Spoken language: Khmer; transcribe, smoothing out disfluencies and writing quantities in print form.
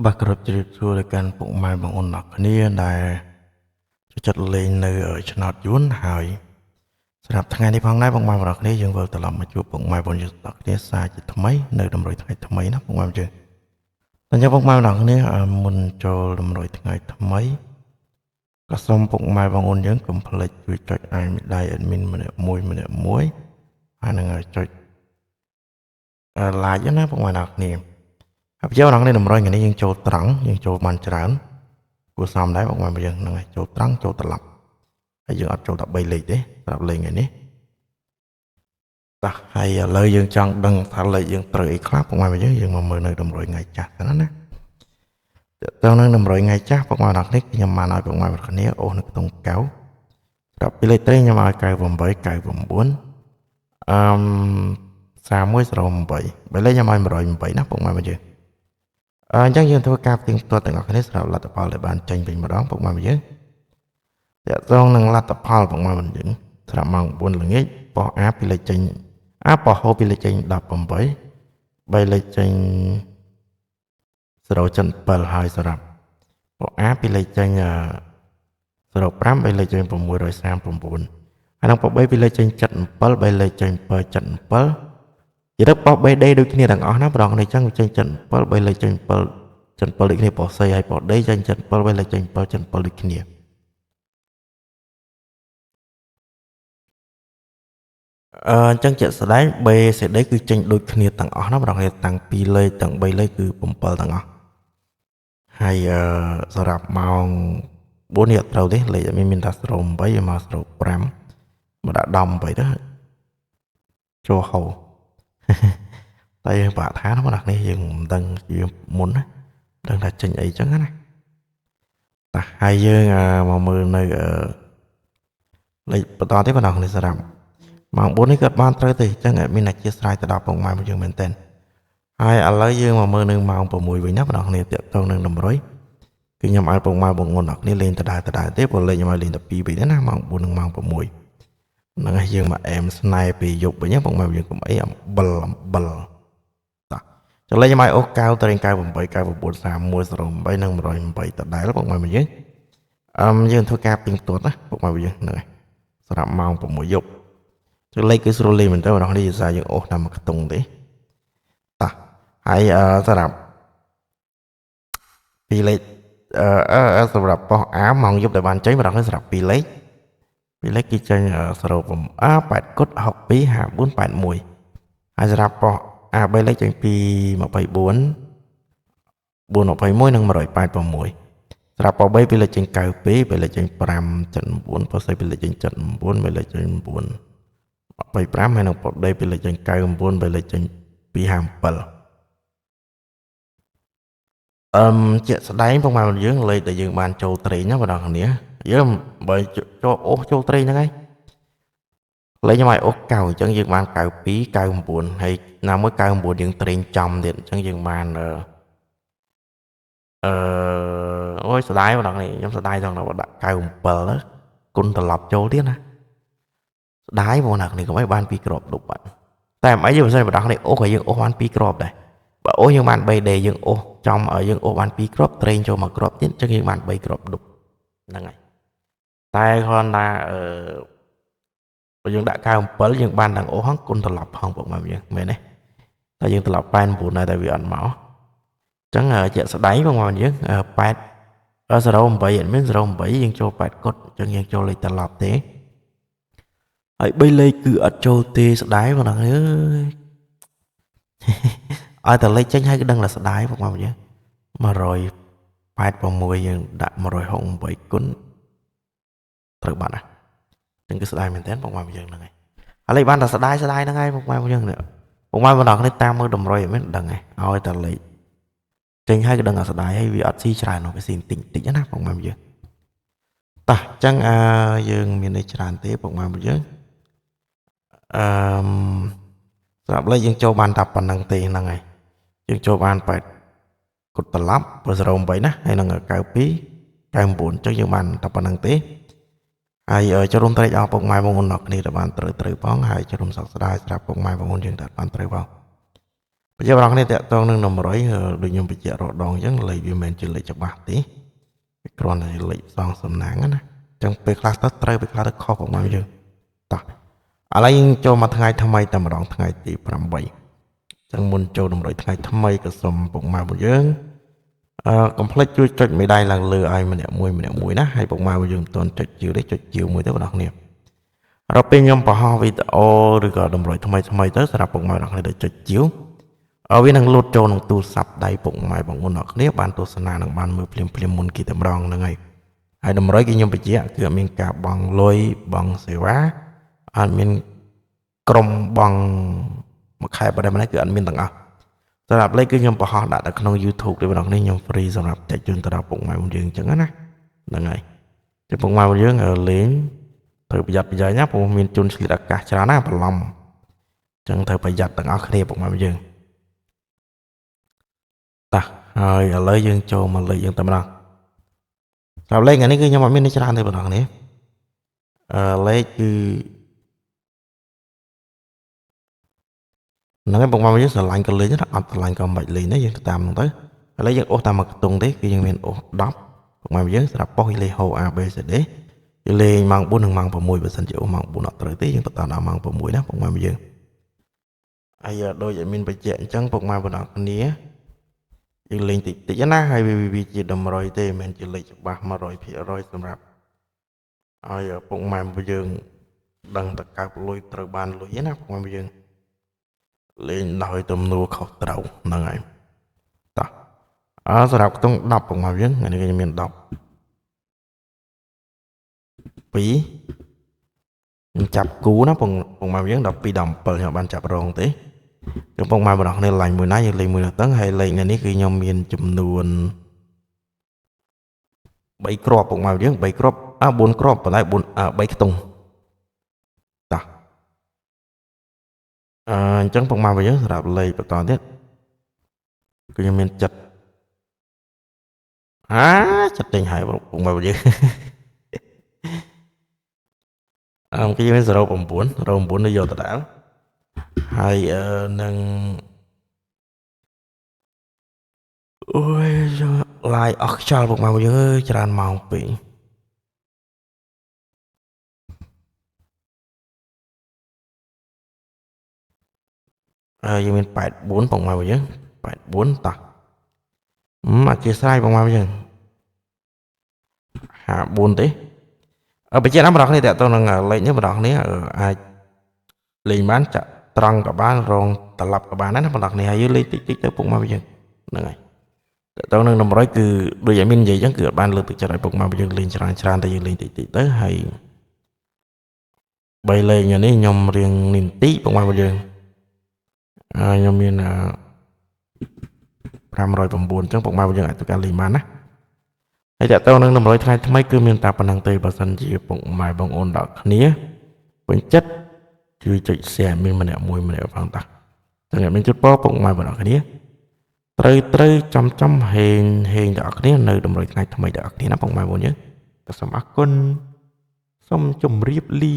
បាទគោរពជម្រាបសួរទៅកាន់ពុកម៉ែបងប្អូនអ្នកគ្នាដែលចូលចិត្តលេងនៅឆ្នោតយួនហើយសម្រាប់ថ្ងៃនេះផងដែរពុកម៉ែបងប្អូនគ្នាយើងវិលត្រឡប់មកជួបពុកម៉ែបងប្អូនយើងទាំងគ្នាសារជាថ្មីនៅតម្រុយថ្ងៃថ្មីណាពុកម៉ែបងយើងអញ្ចឹងពុកម៉ែបងប្អូនគ្នាមុនចូលតម្រុយថ្ងៃថ្មីក៏សូមពុកម៉ែបងប្អូនយើងកុំភ្លេចជួយចុចអាយមេដៃ admin ម្នាក់មួយម្នាក់មួយហើយនឹងចុច like ណាពុកម៉ែបងប្អូនគ្នាហើយយើងដល់នេះតម្រុយថ្ងៃនេះយើងចូលត្រង់យើងចូលបានច្រើនគួរសមដែរបងប្អូនយើងហ្នឹងហើយចូលត្រង់ចូលត្រឡប់ហើយយើងអត់ចូលតែ3លេខទេសម្រាប់លេខថ្ងៃនេះតោះហើយឥឡូវយើងចង់ដឹងថាលេខយើងត្រូវអីខ្លះបងប្អូនយើងយើងមកមើលនៅតម្រុយថ្ងៃចាស់ទៅណាតើនឹងតម្រុយថ្ងៃចាស់បងប្អូនអ្នកនេះខ្ញុំបានឲ្យបងប្អូនគ្នាអូសនៅក្នុងកៅសម្រាប់ពីលេខត្រីខ្ញុំឲ្យ98 99អឺ3108បើលេខខ្ញុំឲ្យ108ណាបងប្អូនយើងអញ្ចឹងយើងធ្វើការផ្ទៀងផ្ទាត់ទាំងអស់គ្នាសម្រាប់លទ្ធផលដែលបានចេញវិញម្ដងពុកម៉ែយើងតាក់ទងនឹងលទ្ធផលពុកម៉ែយើងសម្រាប់ម៉ោង4ល្ងាចប៉ុស្តិ៍ A ពីលេខចេញ A ប៉ុស្តិ៍ហូពីលេខចេញ18 3លេខចេញ0.7ហើយសម្រាប់ប៉ុស្តិ៍ A ពីលេខចេញ05 3លេខចេញ639ហើយនឹងប៉ុស្តិ៍ B ពីលេខចេញ77 3លេខចេញ777និយាយទៅប៉ុស្តិ៍ BD ដូចគ្នាទាំងអស់ណាបងប្អូនអញ្ចឹងចេញ77 3លេខចេញ7 77ដូចគ្នាប៉ុស្តិ៍ C ហើយប៉ុស្តិ៍ D ចេញ77 3លេខចេញ7 77ដូចគ្នាអញ្ចឹងជាក់ស្ដែង B C D គឺចេញដូចគ្នាទាំងអស់ណាបងប្អូនតាំងពីលេខទាំង3លេខគឺ7ទាំងអស់ហើយសម្រាប់ម៉ោង4នេះអត់ត្រូវទេលេខអត់មានថា08វាមក05មកដាក់18ទៅចូលហូតែយើងបាក់ថាណាបងប្អូនយើងមិនដឹងជាមុនណាដឹងថាចេញអីចឹងណាតោះហើយយើងមកមើលនៅលេខបន្តទៀតបងប្អូនសម្រាប់ម៉ោង4នេះក៏បានត្រូវទេអញ្ចឹងមានអធិស្ឋានទៅដល់ពុកម៉ែរបស់យើងមែនទែនហើយឥឡូវយើងមកមើលនៅម៉ោង6វិញណាបងប្អូនតាក់ទងនឹងតម្រុយគឺខ្ញុំឲ្យពុកម៉ែបងប្អូនអ្នកគ្នាលេងដដែលទេព្រោះលេខខ្ញុំឲ្យលេងតែ2វិញណាម៉ោង4និងម៉ោង6ហ្នឹងហើយយើងមកអែមស្នេហ៍ពេលយប់វិញបងប្អូនយើងកុំអីអំបិលតោះចលេខខ្ញុំឲ្យអូស9ត្រេង98 99 31 08និង108ដដែលបងប្អូនយើងយើងធ្វើការពីងទាត់ណាបងប្អូនយើងហ្នឹងហើយសម្រាប់ម៉ោង6យប់ចលេខគឺស្រួលលេងមែនតើបងប្អូននេះសារយើងអូសតាមមួយខ្ទង់ទេតោះហើយសម្រាប់ពីលេខសម្រាប់ប៉ុស្តិ៍អាម៉ោងយប់ដែលបានចេញបងប្អូនសម្រាប់ពីលេខពីលេខគឺចេញ0 8គុត62 54 81ហើយសម្រាប់ប៉ុស្តិ៍ A 3លេខចេញពី24 421និង186សម្រាប់ប៉ុស្តិ៍ B ពីលេខចេញ92ពីលេខចេញ5.9ប៉ុស្តិ៍ C ពីលេខចេញ79ពីលេខចេញ9 25ហើយនិងប៉ុស្តិ៍ D ពីលេខចេញ99ពីលេខចេញ257ជាក់ស្ដែងពុកម៉ែបងយើងលេខដែលយើងបានចូលត្រេងណាបងប្អូនគ្នាយើងបើចូលអូសចូលត្រេងហ្នឹងហើយលេខខ្ញុំឲ្យអូស9អញ្ចឹងយើងបាន92 99ហើយណាមួយ99យើងត្រេងចំទៀតអញ្ចឹងយើងបានអូយស្ដាយបងប្អូនខ្ញុំស្ដាយចង់ដាក់97ទៅគុណត្រឡប់ចូលទៀតណាស្ដាយបងប្អូននេះកុំឲ្យបាន2គ្រាប់ដប់បាត់តែមិនអីទេបើសិនបងប្អូននេះអូសឲ្យយើងអូសបាន2គ្រាប់ដែរបើអូសយើងបាន 3D យើងអូសចំឲ្យយើងអូសបាន2គ្រាប់ត្រេងចូលមួយគ្រាប់ទៀតអញ្ចឹងយើងបាន3គ្រាប់ដប់ហ្នឹងហើយតែគ្រាន់តែបើយើងដាក់97យើងបានទាំងអូសហ្នឹងគុណត្រឡប់ផងពុកម៉ែយើងមែនទេតែយើងត្រឡប់89ដែរតែវាអត់មកអញ្ចឹងជាក់ស្ដែងបងប្អូនយើង8 08អត់មាន08យើងចូល8គុតអញ្ចឹងយើងចូលលេខត្រឡប់ទេហើយ3លេខគឺអត់ចូលទេស្ដាយបងប្អូនអើយឲ្យតែលេខចេញហើយគឺដឹងថាស្ដាយបងប្អូនយើង186យើងដាក់168គុណត្រូវបាត់ណាចឹងគឺស្ដាយមែនតើបងប្អូនយើងហ្នឹងហើយឥឡូវបានតែស្ដាយហ្នឹងហើយបងប្អូនយើងនេះបងប្អូនបងគ្នាតាមមើលតម្រុយមិនដឹងហើយឲ្យតែលេខចេញហើយគឺដឹងថាស្ដាយហើយវាអត់ស៊ីច្រើននោះវាស៊ីតិចតិចណាបងប្អូនយើងតោះចឹងយើងមានន័យច្រើនទេបងប្អូនយើងសម្រាប់លេខយើងចូលបានតែប៉ុណ្្នឹងទេហ្នឹងហើយយើងចូលបាន8គុតត្រឡប់08ណាហើយនឹង92 99ចឹងយើងបានតែប៉ុណ្្នឹងទេហើយចូលរួមត្រេកអរពុកម៉ែបងប្អូនអ្នកគ្នាដែលបានត្រូវផងហើយចូលរួមសោកស្ដាយសម្រាប់ពុកម៉ែបងប្អូនយើងដែលបានត្រូវផង ប្រជាប្រដ្ឋគ្នាតាក់ទងនឹងតម្រុយដូចខ្ញុំបញ្ជាក់រដងអញ្ចឹងលេខវាមិនមែនជាលេខច្បាស់ទេវាគ្រាន់តែលេខផ្សងសំណាងណាអញ្ចឹងពេលខ្លះទៅត្រូវពេលខ្លះទៅខុសពុកម៉ែយើងតោះឥឡូវយើងចូលមកថ្ងៃថ្មីតែម្ដងថ្ងៃទី8អញ្ចឹងមុនចូលតម្រុយថ្ងៃថ្មីក៏សូមពុកម៉ែរបស់យើងកុំភ្លេចជួយចុចមេដៃឡើងលើឲ្យម្នាក់មួយម្នាក់មួយណាហើយពុកម៉ែរបស់យើងមិនទាន់ចុចជាវទេចុចជាវមួយទៅបងប្អូនគ្នាដល់ពេលខ្ញុំបង្ហោះវីដេអូឬក៏តម្រុយថ្មីថ្មីទៅសម្រាប់ពុកម៉ែបងប្អូនគ្នាដែលចុចជាវវានឹងលោតចូលក្នុងទូរស័ព្ទដៃពុកម៉ែបងប្អូនអ្នកគ្នាបានទស្សនានិងបានមើលភ្លាមភ្លាមមុនគេតែម្ដងហ្នឹងហើយហើយតម្រុយគឺខ្ញុំបញ្ជាក់គឺអត់មានការបង់លុយបង់សេវាអត់មានក្រុមបង់មួយខែបដិម្នេះគឺអត់មានទាំងអស់សម្រាប់លេខគឺខ្ញុំបង្ហោះដាក់នៅក្នុង YouTube ទេបងប្អូននេះខ្ញុំ free សម្រាប់ចែកជូនទៅដល់ពុកម៉ែបងយើងអញ្ចឹងណាហ្នឹងហើយចឹងពុកម៉ែបងយើងលេងត្រូវប្រយ័ត្នប្រយែងណាព្រោះមានជនឆ្លៀតឱកាសច្រើនណាបន្លំអញ្ចឹងត្រូវប្រយ័ត្នទាំងអស់គ្នាពុកម៉ែបងយើងតោះហើយឥឡូវយើងចូលមកលេខយើងតែម្ដងសម្រាប់លេខថ្ងៃនេះគឺខ្ញុំអត់មាននេះច្រើនទេបងប្អូននេះលេខគឺហ្នឹងហើយបងប្អូនយើងស្រឡាញ់ក៏លេងណាអត់ស្រឡាញ់ក៏មិនបាច់លេងដែរយើងទៅតាមហ្នឹងទៅឥឡូវយើងអូសតាមមួយខ្ទង់ទេគឺយើងមានអូស10បងប្អូនយើងសម្រាប់ប៉ុស្តិ៍លេខហូ A B C D យើងលេងម៉ោង4និងម៉ោង6បើសិនជាអូសម៉ោង4អត់ត្រូវទេយើងបន្តដល់ម៉ោង6ណាបងប្អូនយើងហើយដូចឲ្យមានបញ្ជាក់អញ្ចឹងបងប្អូនទាំងគ្នាយើងលេងតិចតិចណាហើយវាជាតម្រុយទេមិនមែនជាលេខច្បាស់100%សម្រាប់ឲ្យពុកម៉ែយើងដឹងតកើបលុយត្រូវបានលុយណាពុកម៉ែយើងលេងដោយទំនួលខុសត្រូវហ្នឹងហើយតោះអើសម្រាប់ខ្ទង់10ពុកម៉ែយើងថ្ងៃនេះខ្ញុំមាន10 2ខ្ញុំចាប់គូណាពុកម៉ែយើង12 17ខ្ញុំបានចាប់រងទេខ្ញុំពុកម៉ែបងប្អូនគ្នាឡាញ់មួយណាយើងលេងមួយនោះទៅហើយលេខថ្ងៃនេះគឺខ្ញុំមានចំនួន3គ្រាប់ពុកម៉ែយើង3គ្រាប់អើ4គ្រាប់ប៉ុន្តែ4 3ខ្ទង់តោះអញ្ចឹងពុកម៉ែបងយើងសម្រាប់លេខបន្តទៀតគឺខ្ញុំមានចិត្តហាចិត្តទិញហើយពុកម៉ែបងយើងគឺមាន09 09នេះយកដដែលហើយនឹងអូយឡាយអស់ខ្យល់ពុកម៉ែបងយើងអើយច្រើនម៉ោងពេកយើងមាន84ពុកម៉ែបងយើង84តោះអធិស្ឋានពុកម៉ែបងយើង54ទេបញ្ជាក់ណាបងប្អូនគ្នាតើតើនឹងលេខនេះបងប្អូនគ្នាអាចលេងបានចាក់ត្រង់ក៏បានរងត្រឡប់ក៏បានដែរណាបងប្អូនគ្នាហើយយើងលេងតិចតិចទៅពុកម៉ែយើងហ្នឹងហើយតើនឹងតម្រុយគឺដូចឲ្យមាននិយាយអញ្ចឹងគឺអត់បានលើកទឹកចិត្តឲ្យពុកម៉ែយើងលេងច្រើនច្រើនតែយើងលេងតិចតិចទៅហើយបីលេងនេះខ្ញុំរៀងនេះបន្តិចពុកម៉ែយើងខ្ញុំមាន509អញ្ចឹងពុកម៉ែយើងអាចធ្វើការលេងបានណាហើយតើនឹងតម្រុយថ្ងៃថ្មីគឺមានតែប៉ុណ្្នឹងទេបើសិនជាពុកម៉ែបងអូនដល់គ្នាពេញចិត្តជួយចុច share មានម្នាក់មួយម្នាក់ផងតាទាំងអ្នកមានជូតពរពុកម៉ែបងប្អូនគ្នាត្រូវត្រូវចំចំហេងហេងដល់គ្នានៅតម្រុយថ្ងៃថ្មីដល់គ្នាណាពុកម៉ែបងយើងសូមអរគុណសូមជម្រាបលា